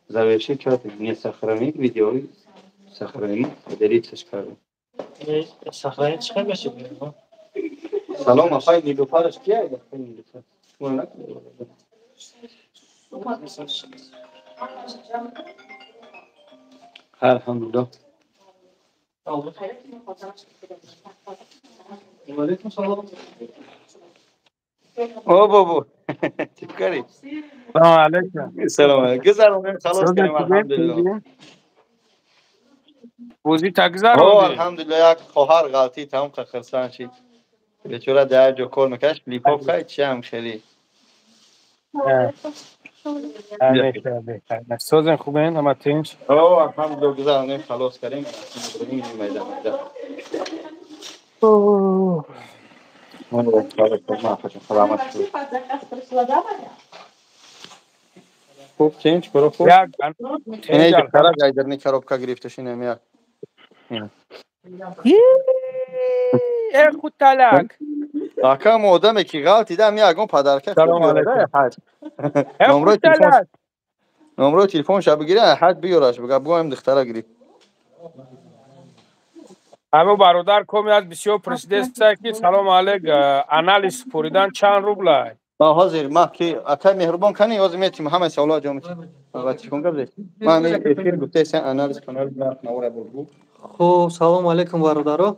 Заверши кардем, не сохранить видео, сохранить, поделиться кардем. Сохранить чӣ мешавад? Салом, апай Нилуфараш кия? Апай Нилуфар. Алҳамдулиллоҳ. Алейкум салом. О, бобо. Чӣ кари? Салом алейкум. Салом алейкум. Гузаронем, халос кардем, алҳамдулиллоҳ. Бозӣ та гузарондем. О, алҳамдулиллоҳ, як хоҳар ғалтӣ тамом хурсанд шид. Бечора дар ҷо кор мекард, липоп хай чи ҳам хеле. Созен хубен, ҳама тинч? О, алҳамдулиллоҳ, гузаронем, халос кардем. Майда майда. Хуб, тинч, баро хуб. Ина духтара гайдарни коробка гирифта шинам як. Э худталак. Ака мо одаме ки ғалтида, ми ягон падарка. Салом алейкум. Номрои телефонша бигира, ҳаҷ биёраш, бига бугам духтара гирифт. Ҳамо бародар коми аз бисёр пурсидеста ки салом алейк, анализ супоридан чанд рублай? Ма ҳозир ма ки акай меҳрубон кани, ҳозир метим ҳамаи саволҳо ҷавоб метим. Ва телефон гап зед. Ман эфир гуфтаесам анализ канал нарх навора бургу. Хуб, салом алейкум бародаро.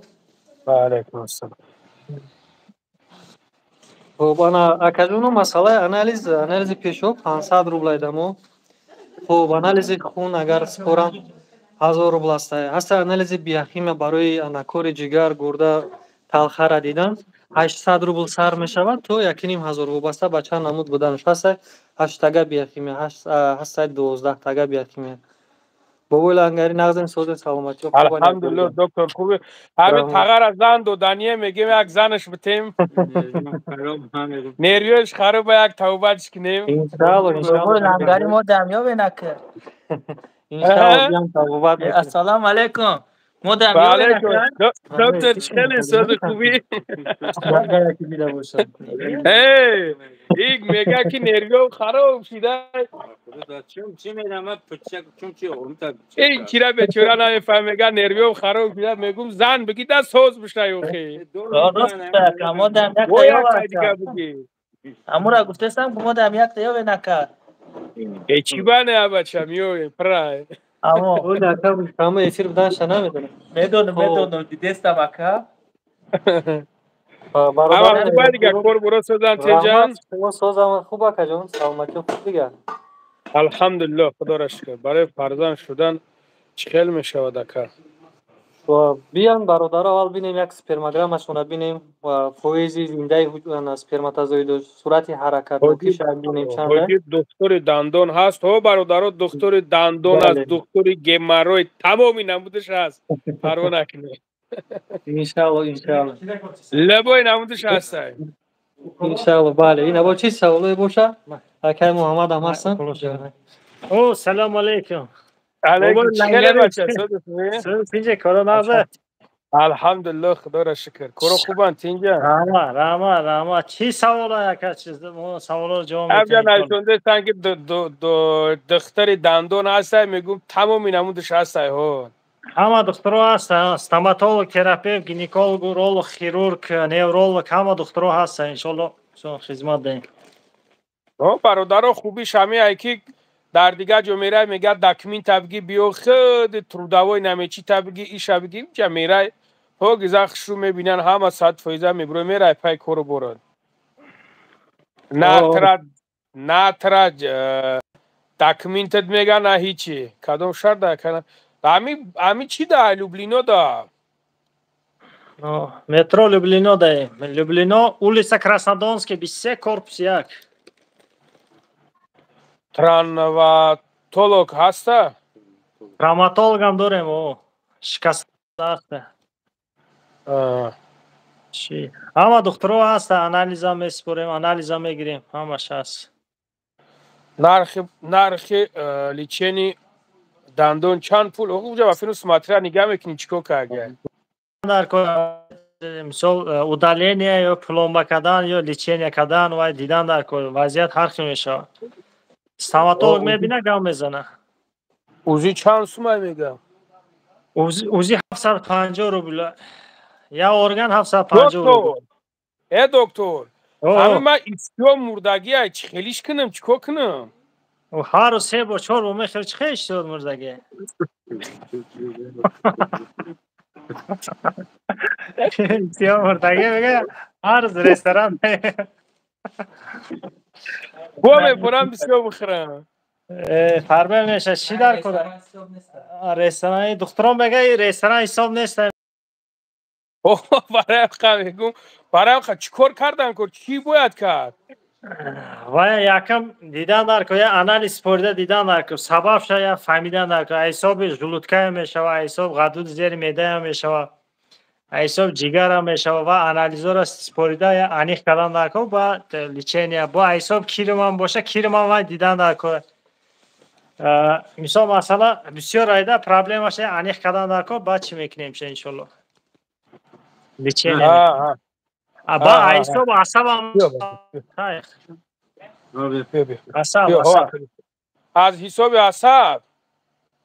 Ва алейкум ассалом. Хуб, ана акаҷоно масъалаи анализ, анализи пешоб 500 рублай дамо. Хуб, анализи хун агар супорам 1000 рубл аст. Ҳаста анализи биохимия барои ана кори ҷигар, гурда, талхара дидан 800 рубл сар мешавад то 1500 вобаста ба чанд намуд буданаш. Ҳаста 8 тага биохимия, ҳаста 12 тага биохимия. Бобои Лангари нағзем, созем, саломатӣ. Алҳамдулиллоҳ, доктор хуби. Ҳами тағара зан додание мегем, як занаш битем. Нервиёш хароба, як тавбатш кунем. Иншааллоҳ, иншааллоҳ. Бобои Лангари мо дамёбе накард. Иншааллоҳ, биям тавбат. Ассалому алайкум. Мо дамёбе накард. Доктор хеле сози хуби. Эй, иг мега ки нервиём хароб шида. Эй, кира бечора намефаҳм, мега нервиём хароб шида, мегум зан бигида соз бишай охи. Рост ака, мо дам як таёва дига биги. Амура гуфтесам ки мо дам як таёве накард. Эй, чӣ бане абача, миёе, пра. Амо. Оли ака, ҳама эфир буданша намедонам. Медонам, медонам, дидестам ака. Ама хуба дига, кор буро созам теҷан. Шумо созам хуб акаҷон, саломатӣ хуб дига. Алҳамдулиллоҳ, худоро шукр. Барои фарзанд шудан чӣ хел мешавад ака? Ва биён бародаро, аввал бинем як спермограммашонро бинем ва фоизи зиндаи сперматозоиду сурати ҳаракатнокиша бинем чанд. Ҳоҷи духтури дандон ҳаст. Ҳо бародаро, духтури дандон аст, духтури геморрой, тамоми намудаш ҳаст. Парво накунед. Иншаалло, иншаалло. Лебои намудаш ҳастай. Иншаалло, бале. Ин або чӣ саволое боша? Акай Муҳаммад ҳам ҳастанд. О, салом алейкум. Алейкум. Тинҷа коро нағза? Алҳамдулиллоҳ, худоро шукр. Коро хубанд, тинҷа? Раҳмат, раҳмат, раҳмат. Чӣ саволо яка чиз? Мо саволоро ҷавоб медиҳем. Нависондаистанд ки духтари дандон ҳастай, мегӯм тамоми намудаш ҳастай, ҳо. Ҳама духтуро ҳастанд, стоматолог, терапевт, гинеколог, уролог, хирург, невролог, ҳама духтуро ҳастанд. Иншоалло хизмат диҳем. Ҳо бародаро, хубиш ҳамеае ки дар дигар ҷо мерай, мегӯяд документа бигӣ, биё худи трудовой намечита бигӣ, иша бигӣ, инҷа мерай, ҳо гиза хушрӯ мебинанд, ҳама 100% мебурӯ мерай пай кору борад. На тра документат мега, на ҳичи. Кадом шар да кана? Ами чи да Люблино да? Метро Люблино да. Люблино, улица Краснодонский, 23, корпус 1. Травматолог ҳаста? Травматолог ҳам дорем, о. Шикаста ҳаста. Чи? Ҳама духтуро ҳаста, анализам месупорем, анализам мегирем, ҳамаш ҳаст. Нархи лечени дандон чанд пул? Уҷа ба филм смотря нигаҳ мекунӣ чӣ кор карда. Мисол удаление ё пломба кардан ё лечение кардан вай дидан дар кор вазъият ҳар хел мешавад. Стоматолог мебина, гап мезана. Узи чанд сумай мегам? Узи 750 рубл. Я орган 750 рубл. Э доктор, ҳами ман иштиҳо мурдагиай, чӣ хелиш кунам, чӣ кор кунам? Ҳар рӯз се бор, чор бор мехӯри, чӣ хел иштиҳо мурдагӣ? Иштиҳо мурдагӣ мега, ҳар рӯз ресторан. Бо мебурам бисёр бихӯрам. Фарбе меша, чӣ дар кор? Ресторани духтурон мега, ресторан ҳисоб нест. Барои қа мегӯм, барои қа чӣ кор кардан кор, чӣ бояд кард? Вая якам дидан дар кор, я анализ супорида дидан дар кор, сабабша я фаҳмидан дар кор. Ҳисоби желудкая мешава, ҳисоб ғадуди зери меъдая мешава, ҳисоб ҷигара мешава ва анализҳоро супорида я аниқ кардан дар кор, ба лечения. Бо ҳисоб кирмам боша, кирмам вай дидан дар кор. Мисол масала бисёр айда проблемаша аниқ кардан дар кор, баъд чӣ мекунем ша иншолло. Лечения. Ба ҳисоб асабам. Асаб, асаб. Аз ҳисоби асаб?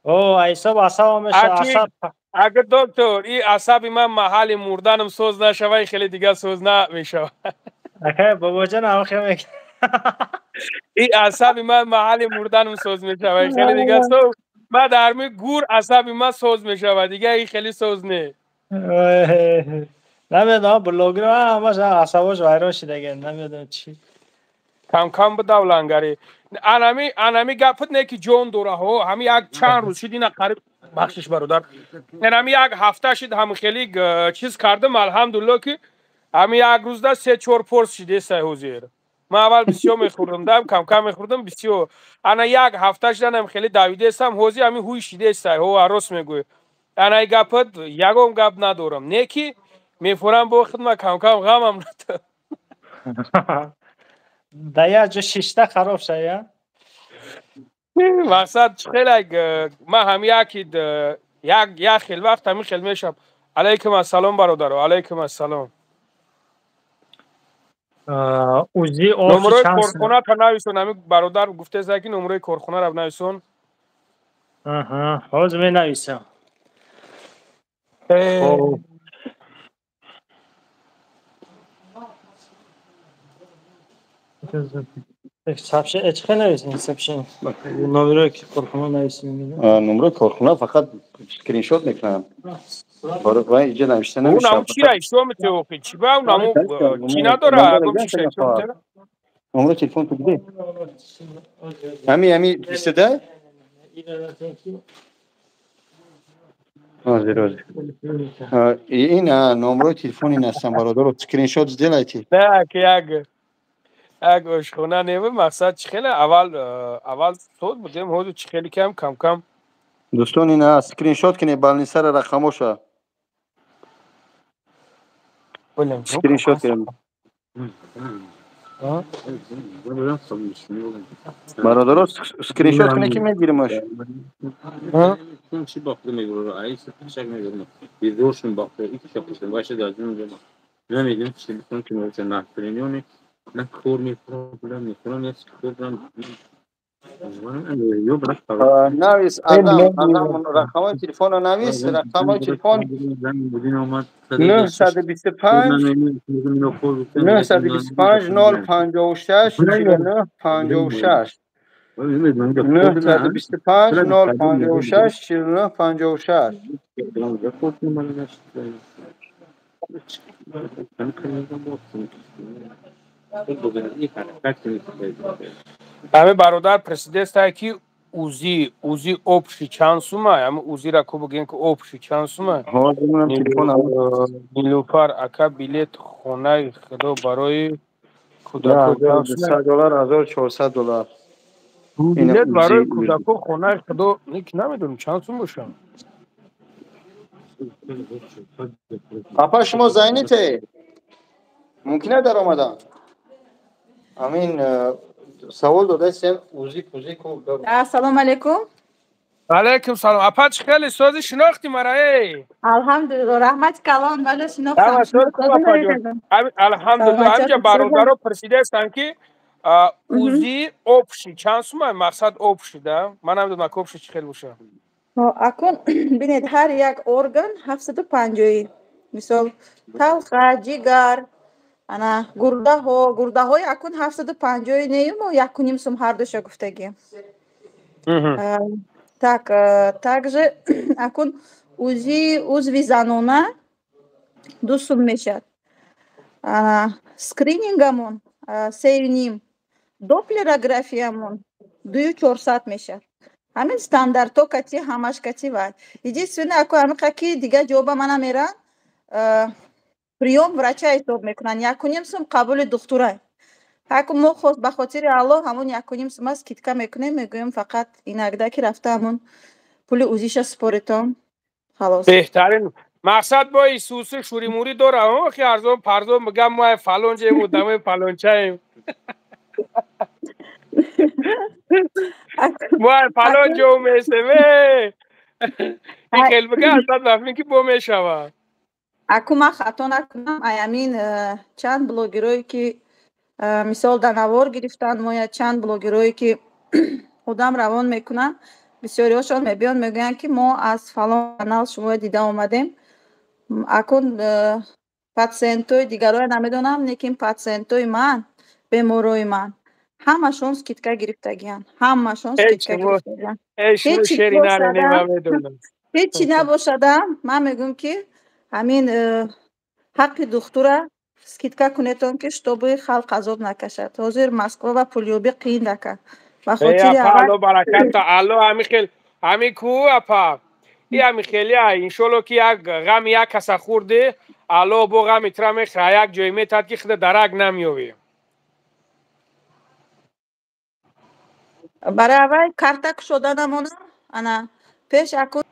О, ҳисоб асабам меша, асаб. Агар доктор, ин асаби ман маҳалли мурданам соз нашава, хеле дигар соз намешава. Акай бобоҷон ҳам хел мекунад. Ин асаби ман маҳалли мурданам соз мешава, хеле дигар соз. Ман дар ми гур асаби ман соз мешава, дигар ин хеле соз не. Намедонам, блогер ҳамаш асабош вайрон шидаген, намедонам чӣ. Кам кам бидав лангари. Анами гапат не ки ҷон дора, ҳо, ҳами як чанд рӯз шид ина қариб, бахшиш бародар. Ҳами як ҳафта шид ҳами хеле чиз кардам, алҳамдулиллоҳ ки ҳами як рӯзда 3-4 порс шидесай ҳозир. Ман аввал бисёр мехӯрдам, дам кам кам мехӯрдам бисёр. Ана як ҳафта шиданам хеле давидесам, ҳозир ҳами ҳуй шидесай, ҳо, рост мегӯй. Ана и гапат ягон гап надорам. Не ки мефурам бо хидма кам кам ғамам надорам. Да як ҷо шишта хароб шая? Мақсад хеле ман ҳам яки як хел вақт ҳамин хел мешавам. Алайкум ассалом бародаро, алайкум ассалом. Узи номерои корхона та нависон, ҳамин бародар гуфтеса ки номерои корхонаро нависон. Аҳа, ҳозир менависам. Номерои корхона нависем. Номерои корхона фақат скриншот мекунам. Барои инҷа навишта намешавад. Унам чира ишто метеохи? Чӣ ба унаму чӣ надора? Агом чӣ ишто метера? Номерои телефон ту биде. Ҳами 22? Ҳозир, ҳозир. Ин номрои телефони ҳастам, бародаро, скриншот сделайте. Не, ки як ошхона нева, мақсад чӣ хеле аввал сод будем, ҳозир чӣ хеле кам кам кам. Дӯстон, ина скриншот кунед больницара, рақамоша. Скриншот кунед. Бародаро, скриншот кунед, ки мегиримаш. Чӣ бохта мегӯра? Ай шак мегӯрам. Безоршун бохта, ики шапушун баша дажун. Намедонам чӣ бикунам, ки меоша нафринёни на кор мехӯрам, мехӯрам, як хӯрдам. Навис, Азам, Азам, рақамҳои телефонро навис, рақамҳои телефон 925 925 056 49 56, 925 056 49 56. Ҳами бародар президентае, ки УЗИ общий чанд сума? Ҳами УЗИра ку бигӯем, ки общий чанд сума? Нилуфар ака, билет хонаи худо барои кӯдако? Доллар, 1400 доллар. Билет барои кӯдако хонаи худо ник намедонам чанд сум бошам. Апа, шумо заняты? Мумкина даромадан? Амин савол додастем, УЗИ пузи ку. Ассалому алайкум. Алайкум салом, апа, чӣ хеле сози, шинохти мара, эй? Алҳамдулилло, раҳмати калон, бале, шинохтам. Алҳамдулилло. Ҳамҷа бародаро пурсидаастанд, ки УЗИ общий чанд сума, мақсад общий да, ман намедонам ак общий чӣ хел боша. Акун бинед, ҳар як орган 750-ӣ, мисол, талха, ҷигар, ана гурдаҳо. Гурдаҳои акун 750-ӣ неюмо, 1,5 сум ҳардуша гуфтагӣ. Так, также акун УЗИ узви занона 2 сум мешавад, скринингамон 3,5, доплерографиямон 2,400 мешавад. Ҳамин стандартҳо кати, ҳамаш кати. Ва единственное, аку ҳамиқа ки дигар ҷоба мана меран, приём врача ҳисоб мекунанд, 1,5 сум қабули духтура. Ҳаку мо ба хотири Аллоҳ ҳамон 1,5 сума скидка мекунем, мегӯем, фақат инагда ки рафта ҳамон пули УЗИша супоритон, халос. Беҳтарин. Мақсад бо исуси шуримурӣ дора, ки арзон парзон бигам, мо фалонҷаем, одамои фалончаем, мо фалон ҷо месем, ин хел бига, асад нафин ки бо мешавад. Аку ман хато накунам, аямин чанд блогерое ки мисол дар навор гирифтанд моя, чанд блогерое ки одам равон мекунанд, бисёриҳошон мебиёнд, мегӯянд, ки мо аз фалон канал шуморо дида омадем. Акун патсиентои дигарое намедонам, лекин патсиентои ман, беморои ман ҳамашон скидка гирифтагиянд, ҳамашон скидка гирифтагиянд. Ҳечи набошадам, ман мегӯям, ки ҳамин ҳаққи духтура скидка кунетон, ки чтобы халқ азоб накашад. Ҳозир Москва ва пулёбӣ қиин ака, ба хотири Алло бараката, Алло ҳами хел ҳами ку, апа, и ҳами хелия, иншолло, ки як ғами як каса хӯрде, Алло бо ғами тра мехӯра, як ҷое метад, ки худа дарак намеёвӣ. Барои аввал карта кушода намонам, ана пеш акун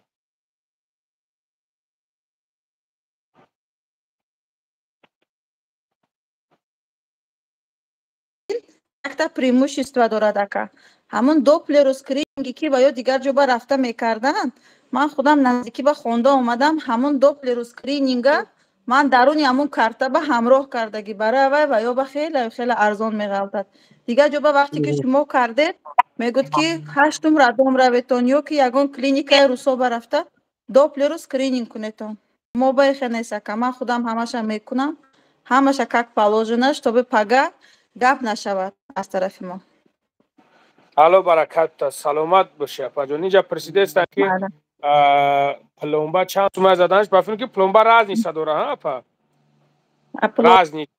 якта преимущество дорад, ака. Ҳамун доплеру скрининги ки ва ё дигар ҷо ба рафта мекарданд, ман худам наздикӣ ба хонда омадам, ҳамун доплеру скрининга ман даруни ҳамун карта ба ҳамроҳ кардагӣ. Барои аввал ва ё ба хеле хеле арзон меғалтад. Дигар ҷо ба вақте ки шумо кардед, мегӯд, ки ҳаштум роддом раветон ё ки ягон клиникаи русо ба рафта доплеру скрининг кунетон. Мо ба ихе нест, ака, ман худам ҳамаша мекунам, ҳамаша как положено, чтобы пага гап нашавад аз тарафи мо. Алло баракат, саломат бошӣ, апаҷон. Инҷа пурсидастанд, ки пломба чанд сума заданаш. Ба фикр, ки пломба разница дора, ҳа, апа, разница.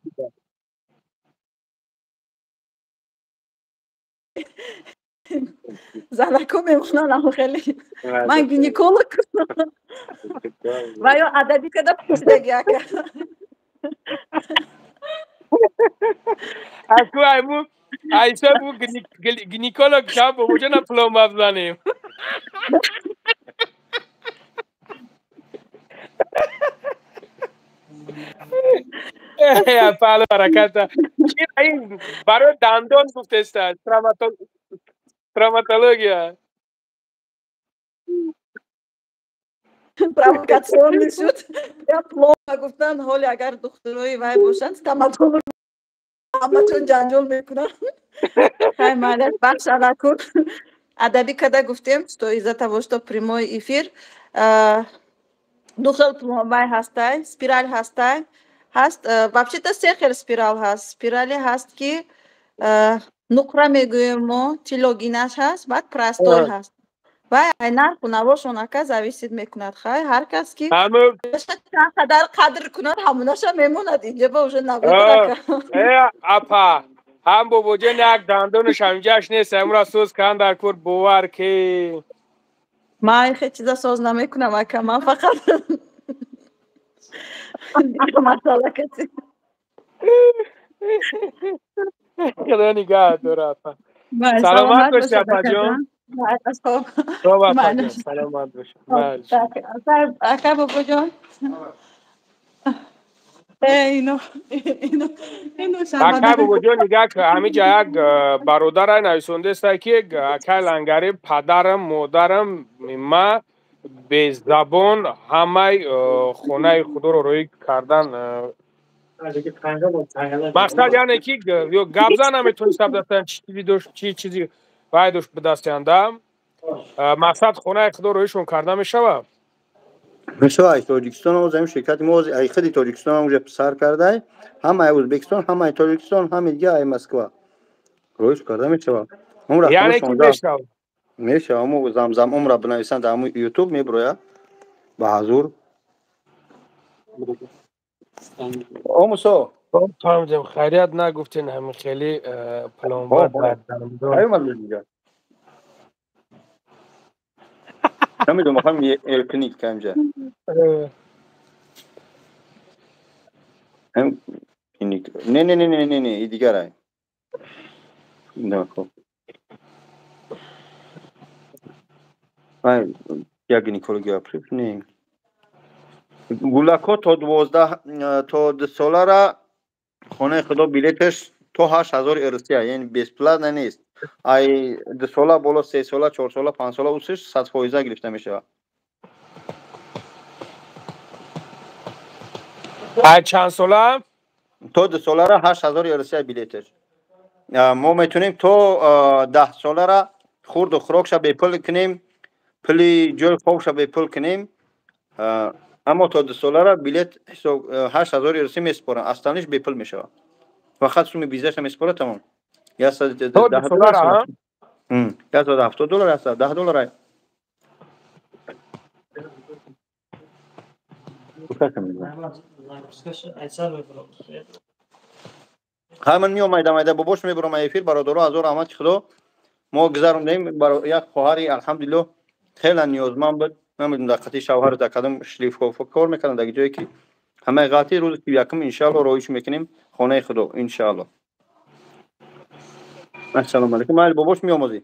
Занако мемонанд ам хеле. Ман гинеколог ва ё адабӣ када пурсидаги ака. Аку айму айса бу гинеколог шаб бобоҷона пломба бизанем. Паҳлу бараката. Ин барои дандон гуфтеста травматология. Провокационный шуд. Я пломба гуфтан, ҳоли агар духтурои вай бошанд, стоматолог ҳамачон ҷанҷол мекунанд. Хай малаш бахш алакун. Адабӣ када гуфтем, что из-за того, что прямой эфир, ду хел пломбай ҳастай, спираль ҳастай, ҳаст, вообще-то се хел спирал ҳаст. Спирале ҳаст ки нуқра мегӯем мо, тилогинаш ҳаст, баъд простой ҳаст. Вай ай нарху навошон ака зависит мекунад. Хай ҳар кас ки чанд қадар қадр кунад, ҳамонаша мемонад. Инҷа ба уже набуд ака. Э апа, ҳам бобоҷон як дандонаш ҳаминҷаш нест, ҳамура соз кан дар кор бовар ки. Ман хел чиза соз намекунам ака, ман фақат масъала каси. Худо нигаҳ дора апа. Саломат бошӣ апаҷон. Саломат бошӣ. Ака бобоҷон. Ака бобоҷон нигаҳ ҳамиҷа як бародарай нависондеста ки акай Лангари падарам, модарам ма безабон ҳамаи хонаи худоро роӣ кардан. Мақсад яъне ки гап зан наметониста бидастан, чи чизи дошт, чи чизи вай дошт бидастианда. Мақсад хонаи худо роишон карда мешавад? Мешавад. Тоҷикистон оз ҳамин ширкати мо оз ай худи Тоҷикистон ҳам уже сар кардай, ҳам ай Ӯзбекистон, ҳам ай Тоҷикистон, ҳам дига ай Москва роиш карда мешавад. Яъне ки мешавад. Мешавад. Ҳамо замзам умра бинависанд дар ҳамун Ютуб меброяд ба ҳазур. О Мусо. Фаҳмидем, хайрият нагуфтен ҳамин хеле пломба дар дандон. Намедонам, ҳам элкник камҷа. Ҳам клиник. Не, не, не, не, не, не, и дигарай. Не, хоб. Ай, як гинекология не. Гулако то 12 то 2 солара хонаи худо билеташ то 8000 Русия, яъне бесплатно нест. Ай 2 сола боло, 3 сола, 4 сола, 5 сола усиш 100% гирифта мешавад. Ай чанд сола? То 2 солара 8000 Русия билеташ. Мо метавонем то 10 солара хурду хӯрокша бепул кунем, пули ҷои хобша бепул кунем, аммо то 2 солара билет 8000 Русия месупоранд, остальниш бепул мешавад. Фақат суми визаша месупорад, тамом. То 2 солара, 170 доллар, 110 доллар. Ҳай ман меом майда майда бобош мебурам эфир бародаро, ҳазор раҳмати худо мо гузарондем. Як хоҳари алҳамдулиллоҳ хеле ниёзманд буд. Намедонам дар қатъи шавҳар дар кадом шлифовка кор мекардам, дар ҷое ки ҳамаи ғалати рӯзи якум иншаалло роиш мекунем хонаи худо иншаалло. Ассалому алайкум. Майли бобош меомозӣ.